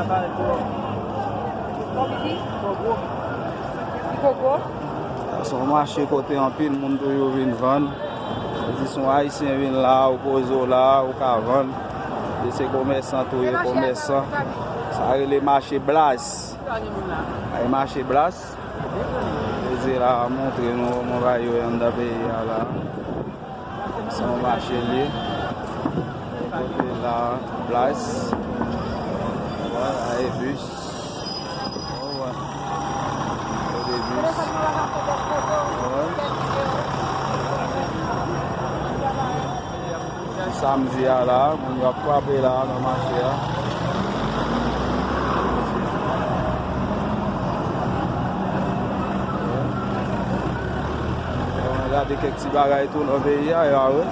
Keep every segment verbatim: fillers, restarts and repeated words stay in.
Sa se yon mache kote anpil moun toujou vin vann. Yo di si yon Ayisyen vin la, ou poze w la, ou ka vann. E se komèsan tou ye, komèsan. Sa rele mache Blas. Ay mache Blas. Poze la, montre nou kòman bagay yo ye anndan peyi a la. Se yon mache li ye. Kote la, Blas. Wè, ay bis. Wè, wè. Kote bis. Wè. Samdi a la, moun yo ap frape la nan mache a. Bon, gade kèk ti bagay tou nan peyi a, ya, wi.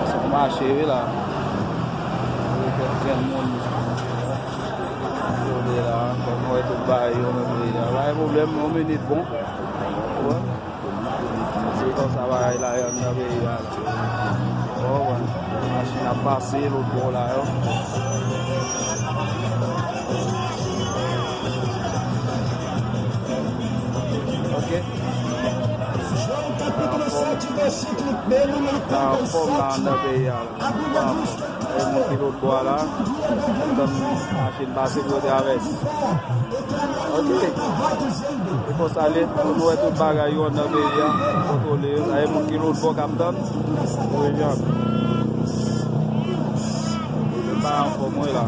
Se yon mache, wi, la. Wi, kèk grenn moun. Jodi la, kòm nou wè tout bagay yo nan peyi a. Pa gen pwoblèm, yon minit bon. Wi. Se konsa bagay la ye anndan peyi a la. Bon, bon. Machin ap pase lòt bò la yo. Ok. Sa anfòm la anndan peyi a la. Sa anfòm. E moun ki lòt bò a la. Tann machin pase pou yo travèse. Ok. E konsa l ye, pou nou wè tout bagay yo anndan peyi a, kontwole yo. Sa e moun ki lòt bò k ap tann. Wi, jan. Tout bagay anfòm, wi, la.